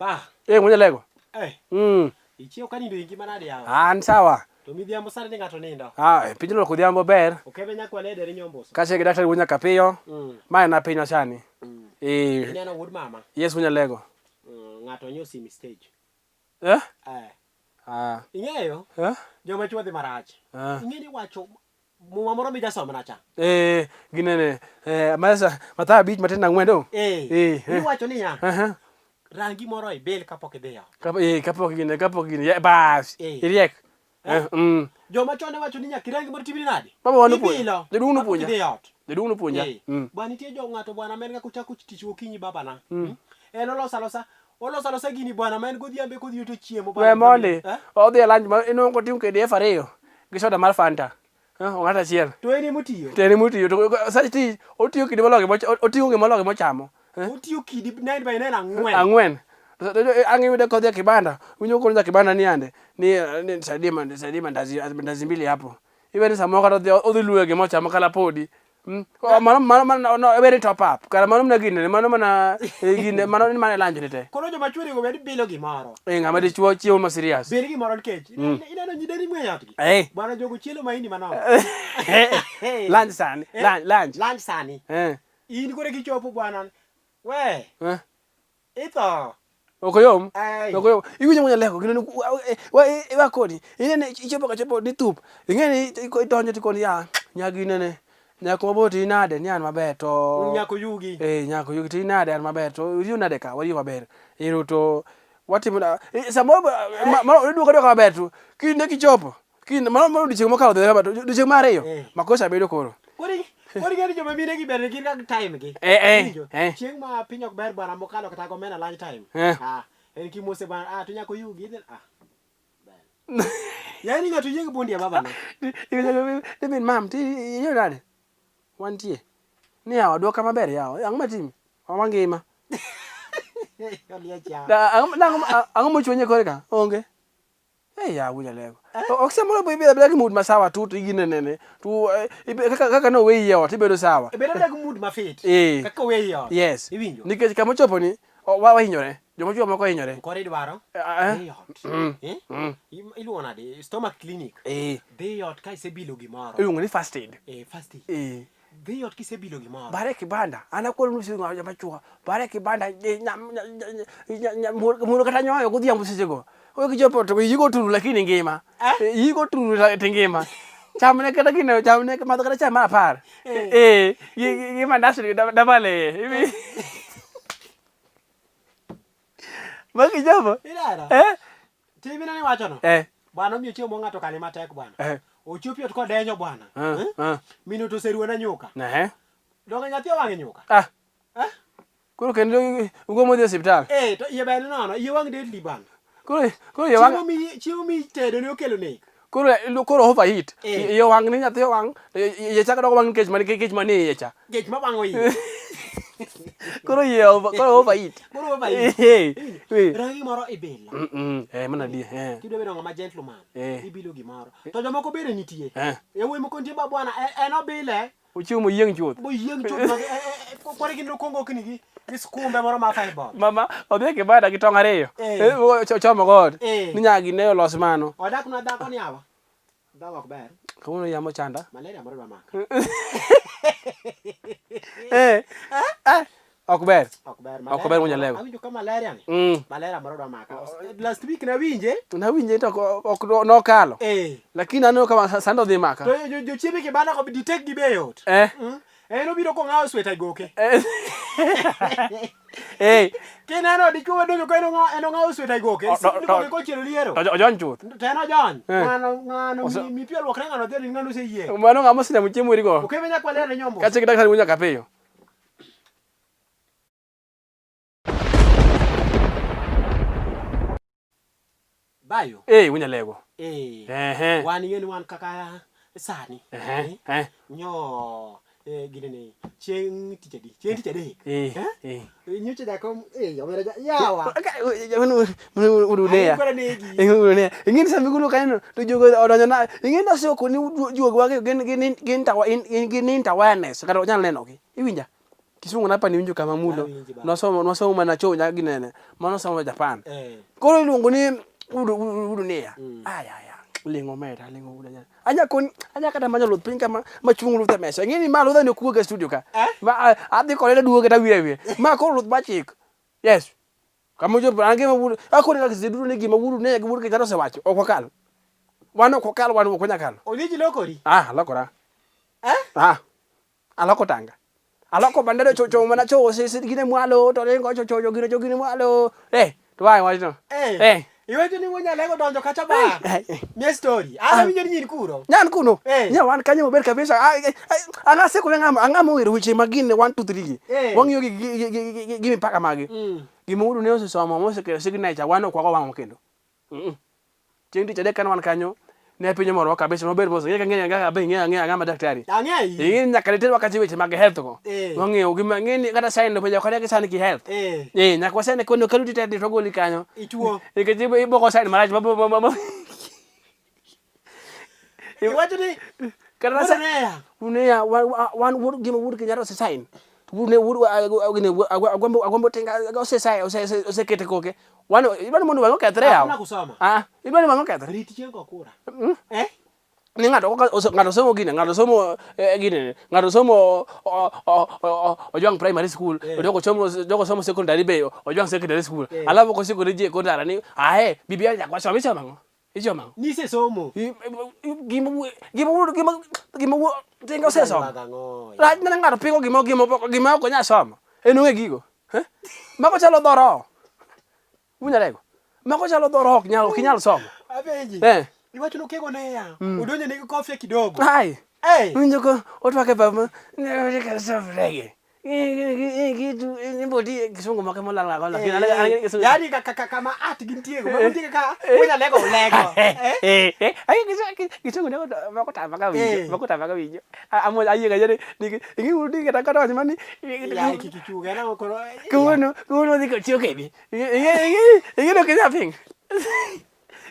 Ba. Eh, mwenye lego. Eh. Ichiew ka nindo ingi manade yawa. An sawa. To midhiambo sani ni ng'ato nindo. Ah, piny oloko odhiambo ber. Okebe nyaka walede ni nyomboso. Kachiel gi daktari wuod Kapiyo. Ma en pinywa sani. Eh. Ineno wuod mama. Yes, wuod Nyalego. Ng'ato nyo simi stage. Eh? Eh. Ah. Ing'eyo? Eh? Joma chwo dhi marach. Ah. Ing'e ni wacho muma moro mijasomna cha. Eh, ginene. Eh, masa Mathayo 5 matin 4 do. Eh. Eh. eh. Iwacho niya. Aha. Rangi moro ibil kapok idhi ot. Kapo eh kapok gine kapok gine. Yeah, bas. Eh. Iriek. Eh, Joma chon ne wacho ni nyaka irangi moro timni nade? Baba wa nopuonja. Ibilo. Jaduong' kapok nopuonja. idhi ot. Jaduong' nopuonja. Eh. Bwana nitie jo ng'ato bwana ma en ga kochako tich gokinyi babana. En oloso alosa oloso alosa gini bwana ma en godhiambo eka odhi to chiemo We mondi. Eh? Odhi e lunch ma inwang'o koting'o KDF 2 gi soda mar Fanta. Eh, ong'ato achiel. To en emotiyo. To en emotiyo. To sach tich otiyo kidi mologo oting'o gima ologo mochamo. Eh? Otiyo kidi 9 by 9 ang'wen. Ang'wen. Ang' iyude kodhi e kibanda, winjo kono ja kibanda ni ande, ni ni nisaidie nisaidie mandazi mandazi mbili hapo. Iwe ni samoro kata odhi odhi luwe gima ochamo kala podi. Mano mano mano no iwe ni top up. Kara mano mana gine, mano mana gine, mano ni mana lunch ni te. Koro joma chwo onego bed ni bilo gimoro. Eh, ng'ama dichuo chiemo ma serious. Bil gimoro nikech ineno nyideni mwe ot gi. Eh. Bwana jogo chielo maini manono. Lunch sani, lunch, lunch. Lunch sani. Eh. In koro kichopo bwana. We, Eh. itho. Ok oyom. Ai. Ok oyom. Iwinjo mwenye leko gino ni wa kodi. Inene ichopo ka chopo ni thup. Ing'e ni idonjo tikoni ya nyagi nene. Nyako mabor to inade ni an maber to Nyako yugi. Eh, nyako yugi to inade an maber to iriyo nade ka wariyo maber. Ero to watimo na samoro mano iduoka duoka maber to kinde kichopo kinde mano mano odiochieng' mokalo dhi maber to odiochieng' mar ariyo makosa bedo koro. Koro koro ing'e ni joma mine gi ber gin kaka time gi. Eh, eh, Iwinjo? eh. Chieng' ma piny ok ber bwana mokalo kata gomena lunch time. Eh. Ah, en kimose bwana, ah to nyako yugi idhi ah. Ber. Yaani ng'ato yie gi bundi ya babana. Ni min mam ti iyo nade? Wantie. Ni yawa duoka maber yawa. Ang'o matimi? Wangima. Oliech yawa. Da ang'o ang'o mochwenye kore ka? Onge. Eh ya wuja lego. Ok samoro be ibedo abeda gi mood masawa tu to iginenene. To kaka kaka no weyi e ot ibedo sawa. Bedo abeda gi mood mafit. Eh. Kaka oweyi e ot. Yes. Iwinjo? Nikech kama ochopo ni wahinyore. Joma chwo moko hinyore. Koro idwaro Eh, dhi ot. Eh? Iluongo nade? Stomach clinic. Eh. Dhi ot ka isebilo gimoro. Iluongo ni first aid. Eh, first aid. Eh. Dhi ot kisebilo gimoro. Bare kibanda. An akoro nusu ng'ato joma chwo. Bare kibanda mulo kata nyoyo godhiambo sechego. Koro kichopo to iyi go turu lakini ngima. Eh? Iyi go turu to ngima. Chamne kata gino, chamne madh kata chai mar 10. Eh, gi mandas dabale. Ma kichopo. Ineno? Eh? Timina ni wachono. Eh. Bwana omiyo chiemo ng'ato kale matek bwana. Eh. Ochopi ot kodenyo bwana. Eh, eh. Mino to oseruona nyuka. Eh. Donge nyathi owang'e nyuka? Ah. Eh? Koro kendo ugo modhi e osiptal. Eh, to iye ber nono, iye wang' deadly bwana. Koro koro iye wang' Chiemo mi tedo ne okelo nek. Koro koro overheat. Eh. Iye wang' ni nyathi owang', iye chako doko wang' nikech mane kech mane iye cha. Kech mawang'o iye. Koro iye over koro overheat. Koro overheat. Eh. Eh. Rangi moro ibilo. Eh, mano adier. Eh. Kidwa bedo ng'ama gentleman, Eh. ibilo gimoro. To jomoko bende nitie. Eh. Yawuoyi moko nitie ma bwana en obile Ochiemo moyieng' chuth. Boyieng' chuth ma koro gin okongo kni gi gi skumbe moro ma five bob. Mama odhi e kibanda gi tong' 2. Eh. Ochomo go ot. Eh. Ni nyaka gine olos mano. Odak na dhako ni awa. Dhako ok ber. Kawuono yamo chanda. Malaria moro dwa maka. Eh. Eh. Ok ber. Ok ber. Ok ber wuon Jalego. Awinjo ka malaria ni. Malaria moro dwa maka. Last week nawinje. Nawinje to ok nokalo. Eh. Lakini aneno kama sando dhi maka. To jochiembe kibanda ko detect gi be yot. Eh. En obiro kong'awo sweta e goke. Eh. Eh. Kineno dichuo madonjo ka en ong'awo sweta e goke. Signi goke kochielo liero. To ojony chuth. To en ojony. Eh. Ng'ano ng'ano mi pi olwokre ng'ano dhi ng'ano oseyie. Mano ng'ama osechamo chiemo irigo. Okebe nyaka walere nyombo. Kachiel gi daktari wuon Kapiyo. Bayo. Eh, wuon Jalego. Eh. Ehe. Wan ing'e ni wan kaka sani. Ehe. Eh. Nyo gine ni chieng' tich adi? Chieng' tich adek. Eh. Eh? Eh. Nyocha jakom eh omera ja yawa. Udunea. Koro negi. Udunea. Ing'e ni sama igulo kanyo to jogo odonjo na ing'e ni oseko ni juog wagi gin gin gin gin gin awareness kata ok nyal nenogi. Iwinja? Kisungu napa ni winjo kama mulo. Awinji baba. Nosomo nosomo mana cho nyaka ginene. Mano somo Japan. Eh. Koro iluongo ni udu udu udu niya. Aya aya. Lingo mera, lingo udu nya. Anya kon anya kata manyo luth piny kama machung luth e mesa. Ing'e ni ma ludha ni ok wuog e studio ka. Eh? Ma adhi kode taduoge tawire wiye. Ma koro luth machik. Yes. Kama ochopo an gima wuod akoni kaka seche duto ni gima wuod ne gi wuod Kenyatta osewacho ok wakal. Wan ok wakal wan ok wanyal kalo. Oliech lokori? Ah, alokora. Eh? Ah. Aloko tanga. Aloko bandera cho cho mana cho se se gine mwalo to ringo cho cho gine cho gine mwalo. Eh, to wae wachno. Eh. Eh. Iwacho ni wuonyalego donjo kacha ba. Eh, eh. Miye story. An awinjo ni in kuro. Nyan kuno. Eh. Nya wan kanyo maber kabisa. Ah, eh, eh, Ang'a seko ng'ama ang'a mowero weche mag gine 1 2 3 gi. Eh. Wang'iyo gi gi gi gi gi mipaka magi. Gima wuod ne osesomo mosekelo signature wan ok wago wang'wa kendo. Mm. Chieng' tich adek kane wan kanyo ne piny omorowa kabisa maber mos. Ing'e ka ang'eyo be ing'eyo ang'eyo ang'ama daktari. Ang'eyi. Ing'e ni nyaka ne terwa kacha e weche mag health go. Eh. Wang'eyo gima ing'e ni kata sign penjo kata gi sign ki health. Eh. Eh, nyaka wasign kono kaluti tet to goli kanyo. Ituo. Nikech ibo ibo go sign marach ma ma ma. ma- Iwacho ni Kata Wuod sign Oneya. Uneya wan wan wuod gima wuod Kenyatta ose sign. To wuod ne wuod gine agwambo agwambo tinga ose sign ose osekete koke. Wan idwani mondo wang'e okethre yawa. Hakuna kusoma. Ah, idwani wang'e okethre. Rit chieng' go kura. Mm. Eh? Ni ng'ato kaka ng'ato somo gine, ng'ato somo eh, gine, ng'ato somo Ojwang primary school, Eh. jogo somo jogo somo secondary be Ojwang secondary school. Eh. Alafu kosiko ne ji e kor ndara ni ae BBI nyaka wasom isomo ang'o? Isomo ang'o? Nise somo. Gima gima gima gima tinga osesomo. Ywago ang'o? Rach mana ng'ato pingo gima gima gima ok onyal somo. En ong'e gigo. Eh? Mago chalo dho roho. Winjo alego. Mago chalo dho roho ok nyal ok inyal somo. Apenji. Eh. Iwacho ni okego neya. Odonjo ne gi kofia kidogo. Ai. Eh. Winjo ko otwak e pap ma ne kitu nimboti kisungu moko molal ga lakini ale kisungu. Yaani ka- ka- ka- kama art gintie go. Mago nitie kaka wuonyalego olego. Eh? Eh, eh, ai kisungu ne moko tama ka winjo, Eh. moko tama ka winjo. Amo ayie ga jere ni ingi udi kata kata wach mani. Yaani kik ichug en ang'o koro. Kawuono kawuono dhi kotiyo kedi. Ing'e ni ok inyal ping.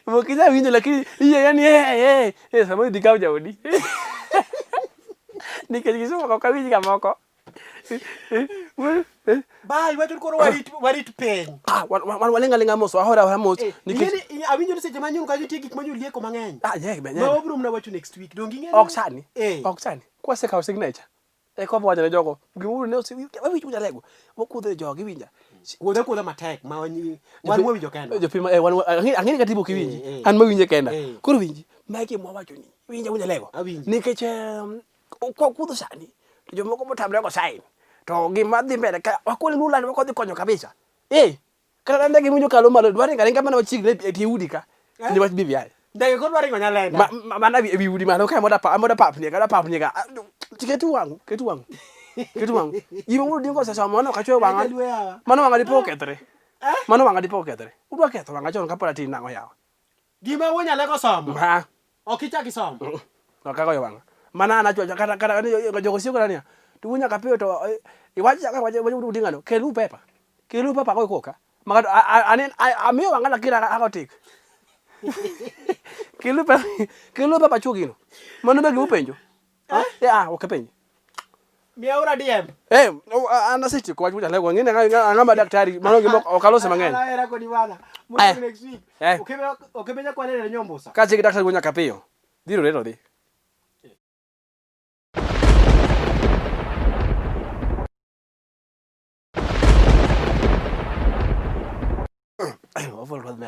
Ok inyal winjo lakini iyie yani eh eh eh samoro idhi kaw jaodi. Nikech kisungu ok awinj ga moko. Ba iwacho ni koro warit warit piny. Ah, wan wan waling' aling'a mos, wahore ahora mos. Eh, Nikech ing'e ni- awinjo ni seche ma nyun kanyo nitie gik ma nyolieko mang'eny. ah, yeah, be, Ma yeah. wabiro mana wacho next week. Donge ing'e ni- Ok sani. Eh. Ok sani. Kwasekawo signature. Eka wabo wacho ne jogo, gimoro ne ose wawinjo jalego. Wakudho e jogi winja. Wuodhe kudha matek ma wanyi wan wawinjo kendwa. Jopima eh wan ang'e ang'e ni kata ibo kiwinji. Eh, eh. An mawinje kenda. Eh. Koro winji, mae gima wawacho ni. Winja winja lego. Awinji. Nikech kwa kudho sani to jomoko motamre go sign. To gima dhi mbele ka wakoni lulani wakodhi konyo kabisa. Eh. Kata ndege winjo kalo malo dwa ringo aringa mana machiegni e tie udi ka. Eh? Ni wach BBI. Ndege koro dwa ringo Nyalenda. Ma, ma, mana ewi ewi udi malo ka moda pa moda papni ka papni ka. Ah, Ketu wang'u, ketu wang'u. Ketu wang'u. Gima wuod dingo osesomo mano ok achwe wang'a. Jaluo yawa. Mano wang'a dipo okethre. Eh? Mano wang'a dipo okethre. Udwa ketho wang'a chon kapod atin nang'o yawa. Gima wuonyalego somo. Ha. Ok ichak isomo. Ok agoyo wang'a. Mana an achwacho kata kata ni jogo siko kata niya. To wuo nyaka piyo to eh, iwach chaka wach wach wuod dingano. Kelu pepa. Kelu pepa agoyo koka. Maka anen amiyo wang'a lakini ago tik. Kelu pepa kelu pepa chuo gino. Mano be gima upenjo. Eh? Ah, ok apenji. Miya ura DM. Eh, an asetieko wach wuod Alego. Ang'e ni ang'ama daktari. Mano gima ok alose mang'eny. An ahera kodi bana. Eh. Mondo next week. Eh. Okebe okebe nyakwa nene nyombusa. Kachiek gi daktari wuod nyaka piyo. Dhiro to dhi.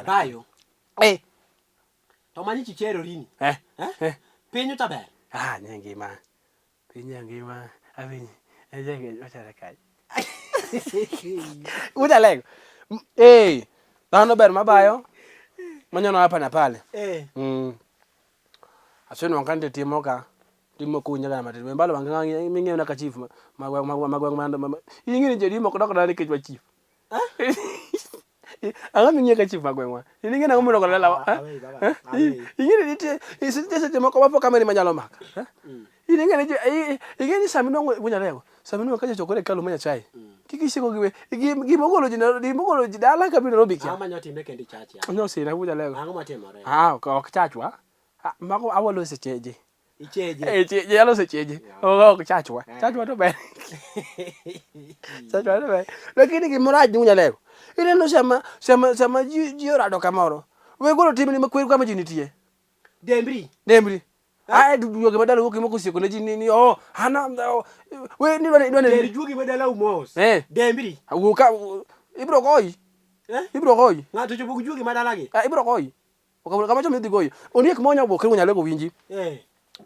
Bayo. Eh. To mani chichero rini. Eh. Eh? Eh. Piny to ber. Ah, nye ngima. Piny ngima. Awinji. Ejenge ochare kae. Uja lego. Eh. Dhano ber mabayo. Manyono hapa na pale. Eh. Asenwang'o ka nitie timo ka, timo kunya ga matin. Mbalo wang' ming'eyo na ka chief ma ma ma ma gweng' ma ma ing'e ni jodimo ok dok dala nikech wa chief. Ang'o ming'iyo ka chief ma gweng'wa? In ing'e nang'o mondo dala? Ah, awei baba, awei. Ing'e ni nitie nitie seche moko wapo kamera manyalo maka. In ing'e ni ing'e ni sama inuang'o wuon sama inuang'o ka ji ochokore e hekalu mar Nyasaye, kik isiko gi we gima ogolo ji gima ogolo ji dala ka biro Nairobi kia. Ang'o manya timre kendo ichachi? Nyosira wuon Alego. Ang'o matimore? Ah, ok ok chachwa. Ah, mago awalo seche ji. Icheje. Eh, jalo cheje. Ok chachwa. Chachwa to ber. Chachwa to ber. Lakini gimoro rach ni unyalego. Ineno sama sama sama ji ji orado kamoro. We golo timni makwer kama ji nitie. Dembri. Dembri. Ae duoge madala wuok moko osieko ne ji ni ni oh ana oh, we ni dwa ni Der juogi madala umos. Eh. Dembri. Wuok ka ibro goyi. Eh? Ibro goyi. Ng'ato chopo gi juogi madala gi. Ah, ibro goyi. Okabro kama chomo idhi goyi. Ondiek monya bokre unyalo go winji. Eh.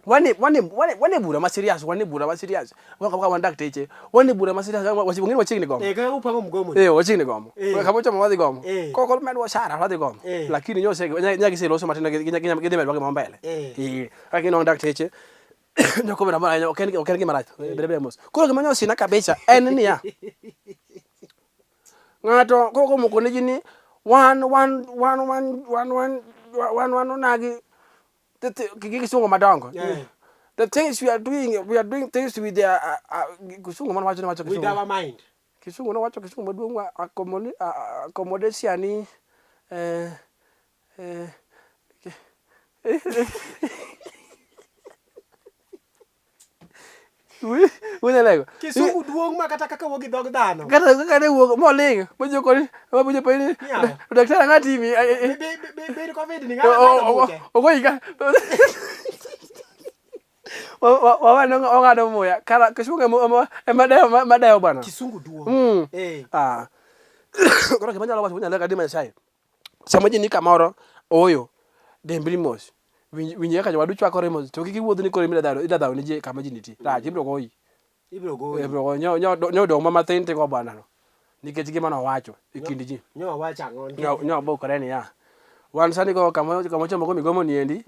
Wane wane wane wane bura ma serious, wane bura ma serious. Waka waka wan dakteche. Wane bura ma serious, wachi ng'eni wachiegni gomo. Eh, kaka upango mgomo. Eh, wachiegni gomo. Eh. Kama chomo wadhi gomo. Eh. Koko medwa osara wadhi gomo. Eh. Lakini nyose nyaka giseloso matin gidhi medwa gima mbele. Eh. Eh, kaka ineno dakteche. Nyoko bedo mara ok en ok en gima rach. Bede bede mos. Koro gima nyosina kabisa en niya. Ng'ato koko moko ne ji ni wan wan wan wan wan wan wan wan onagi gi kisungu madongo. Yeah. The things we are doing things with the kisungu mano wacho wacho With kisungu. our mind. Kisungu nowacho kisungu maduong' ma accommodation ni eh, eh, Unyalego. Kisungu duong' ma kata kaka wuok gi dhog dhano. Kata kaka ne wuok moling' mojo koni mojo penjo ni Niya. daktari ang'o timi Be be be COVID ni ng'ano ng'ano buche. ogoyi ka wawe ong'ado muya kara kisungu ema ema dewo ma dewo bwana. Kisungu duong'. Eh. Ah. Koro gima anyalo wacho unyalego adi Nyasaye. Sama ji ni kamoro ooyo dembri mos. Winj winj kaka jowadu chwakore mos to kik iwuoth ni koro ida dhawo ne ji kama ji nitie. Rach ibiro goyi. Ibiro goyi. Ibiro goyi. Nyo nyo nyo dong' ma mathin tigo bwana no. Nikech gima nowacho e kind ji. Nyo wacho ang'o? Nyo nyo bukore niya. Wan sani go kama kama ochomo go migomo ni endi.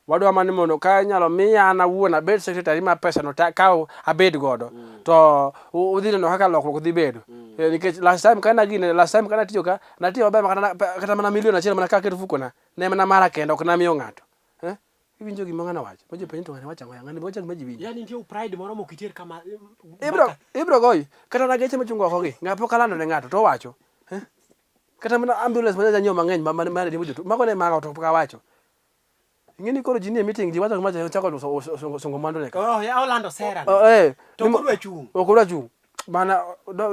Wadwa mana ni mondo ka inyalo miya an awuon abed secretary mar pesa no takaw abed godo. To udhi neno kaka lokruok dhi bedo. Eh, nikech last time kana gine last time kana tiyo ka natiyo maber makata kata mana milion achiel mana ka aketo fukona ne mana mara kende ok namiyo ng'ato. Eh? Iwinjo gima ng'ano wacho? Ma jopenjo to ng'ani wacho ang'o? Ng'ani wacho gima ji winjo. Yani nitie pride moro mok iter kama. Ibro ibro goyi. Kata na geche machungo oko gi, ng'a pok alando ne ng'ato to owacho. Eh? Kata mana ambulance ma janyiewo mang'eny ma ma riembo jotuo. Mago ne mago to pok awacho. Ing'e ni koro ji nie meeting ji wacho gima chako sungo mwandu ne ka. Oh, ya olando sera. Oh, eh. To ok odwa chung'. Ok odwa chung'. Bana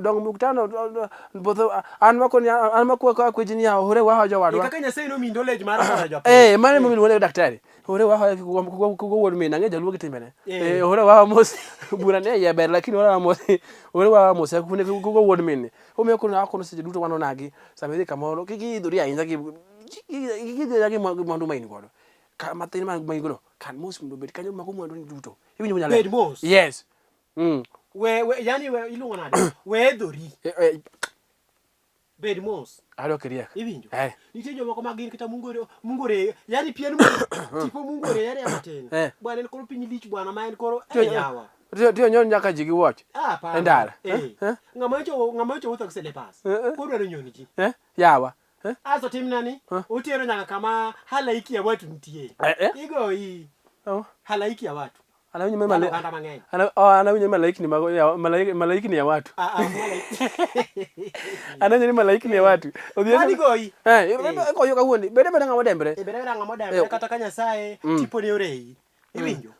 dong mkutano botho an mako ni an mako akweji ni ore wa jowadwa. Kaka Nyasaye nomiyi knowledge mar konyo jopiny. Eh, mano emomiyo iluonge ni daktari. Ore wa kugo wuon min ang'e jaluo gi timbene. Eh. Eh, ore wa mos bura ne iye ber lakini ore wa mos ore wa mos kune kugo wuon min. Omiyo koro akono seche duto wan onagi sama idhi kamoro kik iidhori ahinya gi kik idhori ahinya gi mwandu ma in godo. Ka mathin ma in godo kan mos mondo obed kanyo mako mwandu ni duto. Iwinjo wuon Bed mos. Yes. We we yani we iluongo nade? We dhori. Eh, eh, Bed mos. Adwa kiriek. Iwinjo? Eh. Nitie jomoko ma gin kata mungore mungore yani pien mungore tipo mungore yani matin. Eh. Bwana en koro piny lich bwana ma en koro Tiyo- eh yawa. Tiyo tiyo nyon nyaka ji gi wuoch. Ah, hapana. E ndara. Eh. Eh? Ng'ama ocho ng'ama ocho wuotho gi slippers. Eh, eh. Koro dwaro nyoni ji. Eh? Yawa. Eh? Aso tim nani? Eh. Otero nyaka kama halaiki ya watu nitie. Eh, eh. Igoyi Oh. halaiki ya watu. Anawinjo ma Dhano mala- oganda mang'eny. ana- oh, anawinjo ni malaikni mag ya malaik malaikni ya watu. Ah, ah, malaiki. Anawinjo ni malaikni ya watu. Odhi Mani goyi. Eh, Eh. koyo kawuondi. Bede bede ng'ama odembre. E bede ng'ama odembre Eh. kata ka Nyasaye tipone oreyi. Iwinjo?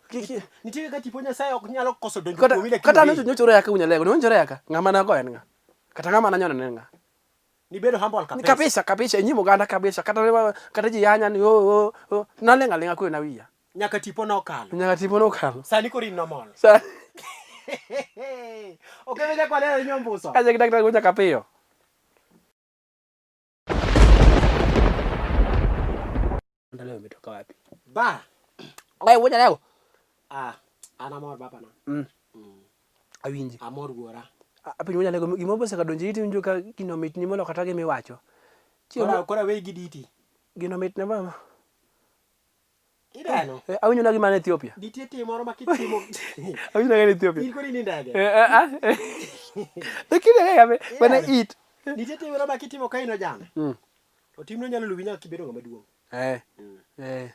Nitie kaka tipo Nyasaye ok nyalo koso donjo Kata kuomi lakini kata oreyi. nyocha nyocha oreya ka unyalego. Nyocha oreya ka. Ng'ama nago en ng'a? Kata ng'ama nanyono ne en ng'a? Nibedo humble kabisa. Kabisa kabisa e nyim oganda kabisa kata kata ji yanya ni oh oh oh naling' aling'a kwe na wiya. Nyaka tipo nokalo. Nyaka tipo nokalo. Sani koro in normal. Sa Ok ebe jakwa neno nyombuso. kaje gi daktari gocha kapiyo. Leo umetoka wapi? Ba. Wewe wuocha leo. Ah, an amor baba na. Awinji. Amor wuora. Apenjo wuocha lego gima oseka donjo iti winjo ka gino mitni molo kata gima iwacho. Kora kora weyi gi diti. Gino mitne mama. Ideno. Eh, awinjo na gima an Ethiopia. Nitie tim moro ma kitimo. Awinjo na gima Ethiopia. In koro in e ndege. Eh, eh, ah, eh. Lakini eh, ame- when I eat. Nitie tim moro ma kitimo ka in ojana. To timno nyalo luwi nyaka kibedo ng'ama duong'. Eh. Eh.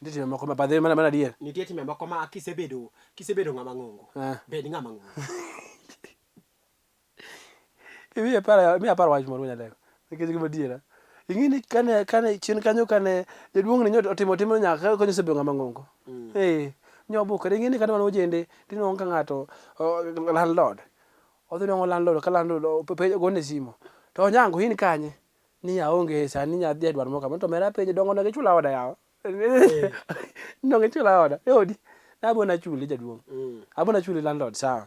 Nitie timbe moko ma badhe mana mana adier. Nitie timbe moko ma kisebedo kisebedo ng'ama ng'ongo. Eh. Bed ng'ama ng'ongo. Imiya paro imiya paro wach moro nyalego. Nikech gima adiera. Ing'e ni kane kane chien kanyo kane jaduong' ni otimo timno nyaka konyo osebedo ng'ama ng'ongo. Eh. Nyobukore ing'e ni kata mana ojende tinwang'o ka ng'ato landlord odhi nwang'o landlord ka landlord gone simu to Onyango in kanye? Ni aonge sani adhi e dwaro moro kama to omera penjo donge onego ichula oda yawa? Donge ichula oda e odi? Abo nachuli jaduong'. Abo nachuli landlord sawa.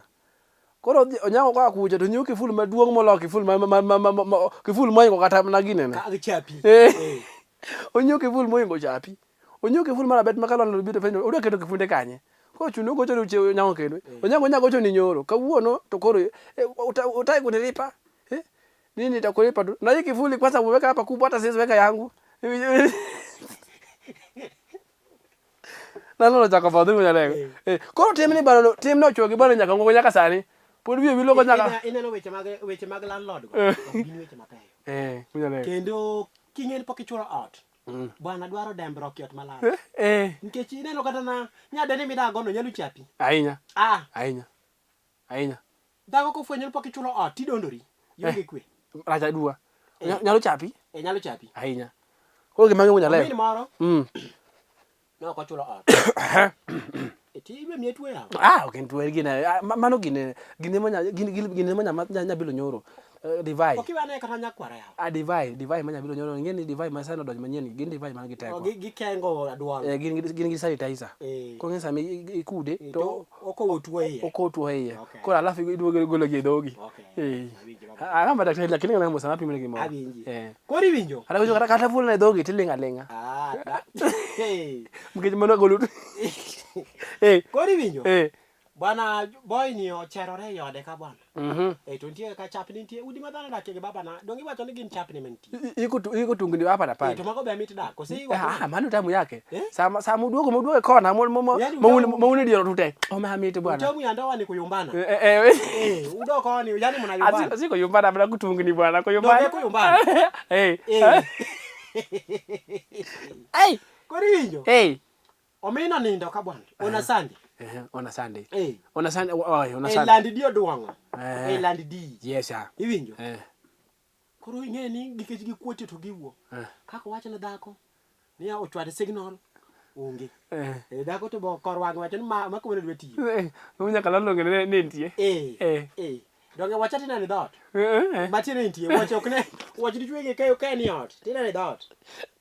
Koro Onyango koa kucha to nyiewo kiful maduong' moloyo kiful ma kiful moingo kata mana ginene. Ka chapi. Eh. Onyiewo kiful moingo chapi. Onyiewo kiful mar abet ma ka landlord obiro to penjo udwa keto kifunde kanye? Koro chuno ogocho ne Onyango kendo. Onyango nya gocho ni nyoro. Kawuono to koro utaki kunilipa? Eh? Nini nitakulipa tu. Na hii kifuli kwanza umeweka hapa kubwa hata siwezi weka yangu. Nano chako fadhi mwenye lego. Eh, koro timni bana timno ochuogi bana nyaka ngogo nyaka sani. Pod wiye wilo nyaka. Ineno weche mag landlord go. Ok gin weche mabeyo. Eh, mwenye lego. Kendo king'e ni pok ichulo ot. Bwana dwaro dembruok e ot malach. Eh. Nikech ineno kata na nyadendi midak gono nyalo chapi. Ahinya. Ah. Ahinya. Ahinya. Dhako kofwenyo ni pok ichulo ot tidondori. Ionge kwe. Rach aduwa. Nyalo chapi. Eh, nyalo chapi. Ahinya. Koro gima ng'eyo nyalego. Omin moro. Ne ok ochulo ot. Ti ibe miye tuo yawa. Ah, ok en tuo gine. Mano gine gine ma gine gine ma nyabilo nyoro. Divai. Ok iwe ane kata nyakwara yawa. Ah, divai, divai ma nyabilo nyoro. Ing'e ni divai ma sani odonjo manyien gin divai man gi teko. Gikengo aduol. Eh, gin gin gi sanitizer. Eh. Koro ing'e sama ikude to okowo tuo iye. Okowo tuo iye. Okay. Koro alafu iduogo igolo gi e dhogi. Okay. Eh. Awinji baba. Ah, kama daktari lakini ng'ama sana pimo ne gimoro. Awinji. Eh. Koro iwinjo? Kata kata kata fuolo e dhogi tiling' aling'a. Ah, da. Hey. Nikech mano golo. Eh. Koro iwinjo? Eh. Bwana boy ni ocherore e ode ka bwana. Eh, to nitie ka chapni nitie udi ma dhano odakie gi babana. Donge iwacho ni gin chapni mantie? Iko tungni hapa na Eh, pale. to mago be mit dak. Kose iwacho Ah, mano tamu yake. Eh? Sama sama uduogo moduogo e kona mo mo Yaani mo utamu- mo diero tute. Oma mit bwana. utamu ya ndoa ni kuyumbana. Eh eh. Eh, udok koni, yani mnayumbana. Asiko siko yumbana bila kutungni bwana kuyumbana. Donge kuyumbana? Eh. Eh. Ai. Koro iwinjo? Eh. Omino nindo ka bwana. Ona Sunday. Eh, ona Sunday. Eh. Ona Sunday, oh, ona E Sunday. land di odwang'o. Eh. E land di. Yes, ah. Iwinjo? Eh. Koro ing'e ni nikech gikuote to giwuo. Eh. Kaka owacho ne dhako niya ochwade signal onge. Eh. Eh, dhako to bo kor wang'e wacho ni ma ma kawuono dwa tiyo. Eh, nyaka lalonge ne nitie. Eh. Eh. Eh. Donge wacha tineno e dhoot. Eh, eh. Matiende nitie. Wach ok ne. Wach dichwe gi kayo ka ni ot. Tineno e dhoot.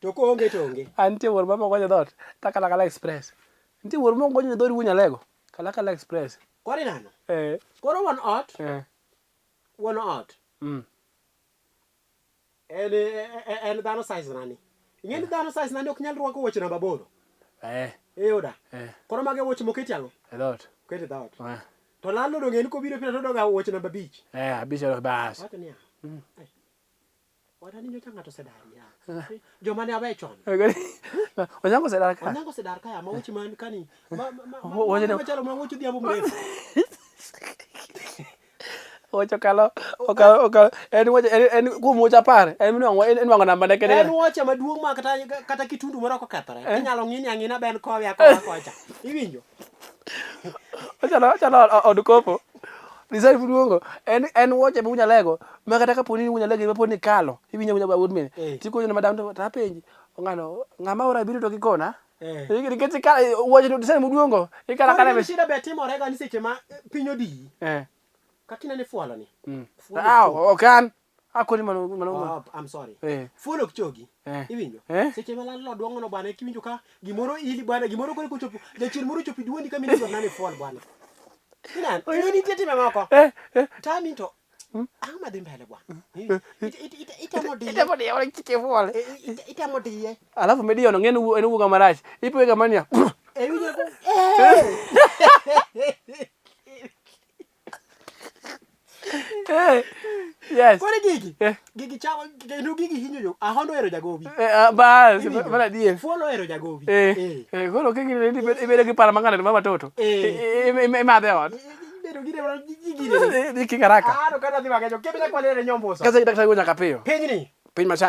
To koonge to onge. Antie wuor mama gonyo dhoot. Ta Kalakala Express. Nitie wuor moko gonyo dhoot wuon Nyalego. Kalakala Express. Koro ineno. Eh. Koro wuon ot, Eh. wuon ot En en dhano size nani. Ing'e ni dhano size nani ok nyal rwako wuoche namba 8. Eh. Iyuda. Eh. Koro mago e wuoche moketi ang'o? E dhoot. Oketi e dhoot. Eh. To landlord ong'e ni kobiro pile to odoga wuoche namba 5. Eh, abich ero bas. Wacho niya. Eh. Wata ni nyocha ng'ato osedar ya. Joma ne awe chon. Onyango osedar ka. Onyango osedar ka ya ma wuoche man kani. Ma ma ma. Wuoche ne- Machalo ma wuoche odhiambo mrefu. Wuoche okalo okalo okalo en wuoche en kuom wuoche 10 en inwang'o inwang'o namba ne kende. En wuoche maduong' ma kata kitundu moro ok okethore. Inyalo ng'ini ang'ina ben kowe akowa kocha. Iwinjo? Ochalo ochalo od kopo. Design moluongo en en wuoche ma unyalego ma kata kapo ni unyalego ma poni kalo iwinjo awinja wuod min. Eh. Tikojo ne madam to apenji ng'ano ng'ama ora biro to gikona. Eh. Nikech ikalo wuoche design moluongo ikalo akala Koro shida be timore ga ni seche ma piny odiyi. Eh. Kaka ineno ifuolo ni. Fuolo Ah, ok chogi. ok an. Akoni mano mano. Oh, I'm sorry. Eh. Fuolo ok chogi. Eh. Iwinjo? Eh. Seche ma landlord duong'ono bwana iwinjo ka gimoro ili bwana gimoro koro kochopo jachien moro ochopo duondi ka mini nani fuol bwana. Ineno? Ing'e nitie timbe moko. Eh. Eh. Tami to ang'o madhi mbele bwana? Itemo diye. Itemo diye wala kik ifuol. Itemo diye. Alafu midiyo no ng'en en wuoga marach. Ipoye ga mania. Eh, iwinjo ko eh. Eh. Yes. Koro gigi. Eh. Gigi chamo kendo gigi hinyo jo. Ahondo ohero jagowi. Eh, ah, bas, Iwinjo? mana adier. Fuolo ohero jagowi. Eh. Eh. Eh, koro kingine ibedo gi paro mang'ano ma watoto. Eh. Imadhe e ot. Ibedo gi ne gigi. Dhi kik haraka. Ah, to kata dhi magejo. Kebe nyaka walere nyomboso. Kasa daktari go nyaka piyo. Pinyni. Piny macha.